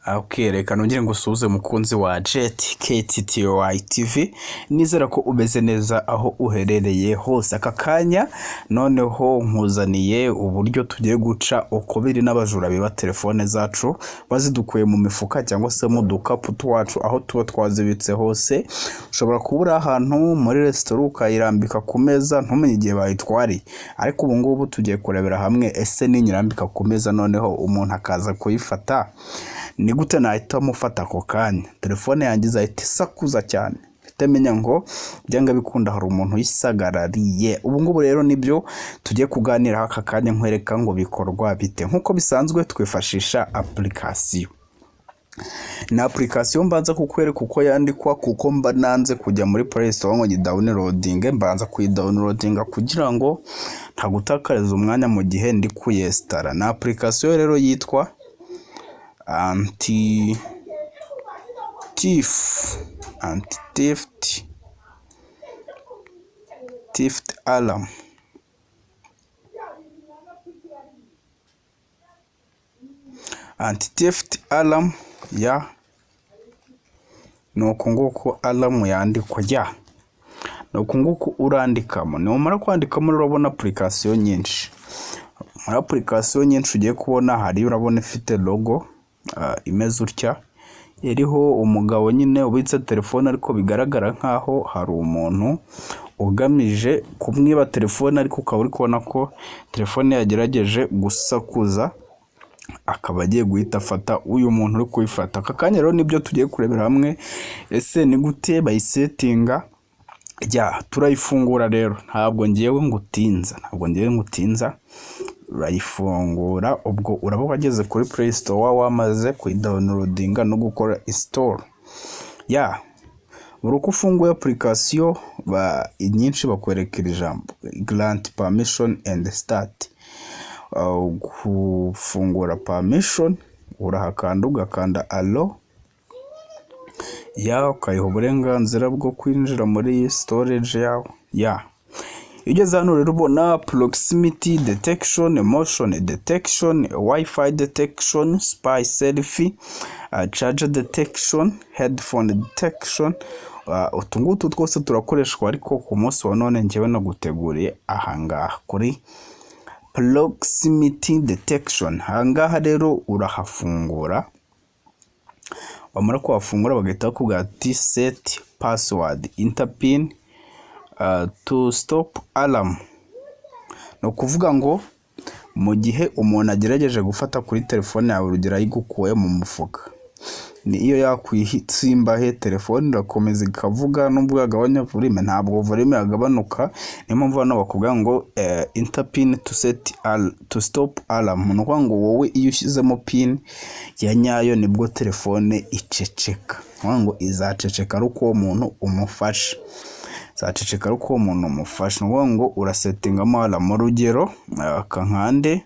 Ok, reka nongere ngusuhuze mukunzi wa Jet KTTY TV, nizera ko umeze neza aho uherereye hose. Aka kanya noneho nkuzaniye uburyo tugiye guca ukubiri n'abajura biba telefone zacu bazidukuye mu mifuka cyangwa se mu dukapu twacu aho tuba twazibitse hose. Ushobora kuba uri ahantu muri resitora ukayirambika ku meza ntumenye igihe bayitwariye, ariko ubu ngubu tugiye kurebera hamwe ese ninyirambika ku meza noneho umuntu akaza kuyifata ni gute nahita mufata ako kanya? Telefone yanjye izahita isakuza cyane mpite menya ngo byanga bikunda hari umuntu uyisagarariye. Ubu ngubu rero nibyo tugiye kuganiraho aka kanya nkwereka ngo bikorwa bite. Nk'uko bisanzwe twifashisha application. Ni application mbanza kukwereka uko yandikwa kuko mba nanze kujya muri Play Store ngo nyidownloadinge, mbanza kuyidownloadinga kugira ngo ntagutakariza umwanya mu gihe ndi kuyesitara. Ni application rero yitwa anti thief anti theft theft alarm, anti theft alarm ya ni uku nguku alarm yandikwa ya ni uku nguku urandikamo. Numara kwandikamo urabona application nyinshi. Muri application nyinshi ugiye kubona hari urabona ifite logo imeze utya, iriho umugabo nyine ubitse telefone ariko bigaragara nkaho hari umuntu ugamije kumwiba telefone, ariko ukaba uri kubona ko telefone yagerageje gusakuza akaba agiye guhita afata uyu muntu uri kuyifata. Aka kanya rero nibyo tugiye kurebera hamwe, ese ni gute bayisetinga? Ya turayifungura rero, ntabwo ngewe ngutinza, ntabwo ngewe ngutinza, urayifungura ubwo uraba wageze kuri Play Store wamaze kuyidownloadinga no gukora install. Ya buri uko ufunguye application inyinshi bakwereka iri jambo grant permission and start. Gufungura permission urahakanda ugakanda allow, ya ukayiha uburenganzira bwo kwinjira muri storage yawe. Ya iyo ugeze hano rero ubona proximity detection, motion detection, wifi detection, spy selfie, charger detection, headphone detection. Utu ngutu twose turakoreshwa, ariko ku munsi wa none njyewe naguteguriye ahangaha kuri proximity detection. Ahangaha rero urahafungura, wamara kuhafungura bagahita bakubwira ati set password, enter pin to stop alarm. Ni ukuvuga ngo mu gihe umuntu agerageje gufata kuri telefone yawe, urugero ayigukuye mu mufuka, ni iyo yakwitsimba he telefone irakomeza ikavuga nubwo yagabanya volume, ntabwo volume yagabanuka. Niyo mpamvu hano bakubwira ngo enter pin to set to stop alarm. Ni ukuvuga ngo wowe iyo ushyizemo pin ya nyayo nibwo telefone iceceka. Ni ukuvuga ngo izaceceka ari uko uwo muntu umufashe, izaceceka ari uko uwo muntu umufashe. Ni ukuvuga ngo urasetingamo alarm. Urugero aka nkande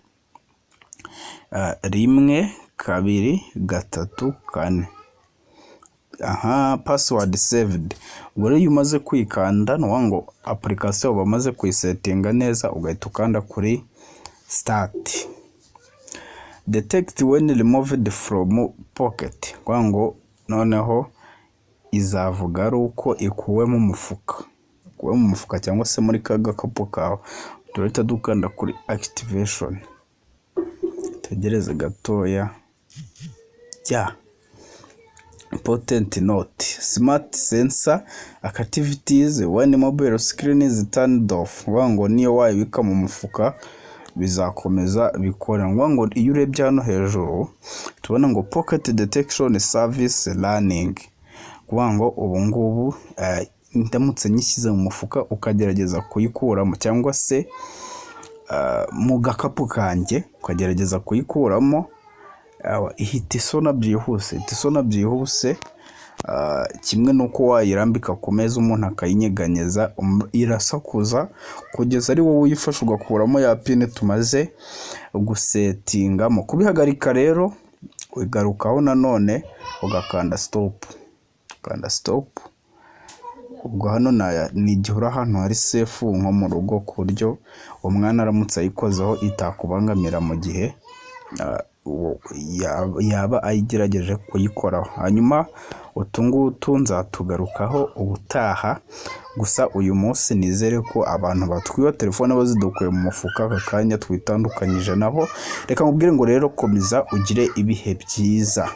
1 2 3 4, aha password saved. Ubwo rero iyo umaze kwikanda ni ukuvuga ngo application bamaze kuyisetinga neza, ugahita ukanda kuri start. Detect when removed from pocket, ni ukuvuga ngo noneho izavuga ari uko ikuwe mu mufuka, ikuwe mu mufuka cyangwa se muri ka gakapu kawe. Turahita dukanda kuri activation, tegereze gatoya. Ya important note, smart sensor activities when mobile screen is turned off. Ni ngo niyo wayibika mu mufuka bizakomeza bikora. Ni ngo iyo urebye hano hejuru tubona ngo pocket detection service running, kuvuga ngo ubu ngubu ndamutse nyishyize mu mufuka ukagerageza kuyikuramo cyangwa se mu gakapu kanjye ukagerageza kuyikuramo, ihita isona byihuse, ihita isona byihuse. Kimwe n'uko wayirambika ku meza umuntu akayinyeganyeza, irasakuza kugeza ari wowe uyifashe ugakuramo ya pin tumaze gusetingamo. Kubihagarika rero ugarukaho nanone ugakanda stop, ukanda stop. Ubwo hano ni igihe uri ahantu hari safe nko mu rugo, ku buryo umwana aramutse ayikozeho itakubangamira mu gihe yaba ayigerageje kuyikoraho. Hanyuma utu ngutu nzatugarukaho ubutaha. Gusa uyu munsi nizere ko abantu batwiba telefone bazidukuye mu mufuka, aka kanya twitandukanyije nabo. Reka nkubwire ngo rero komeza ugire ibihe byiza.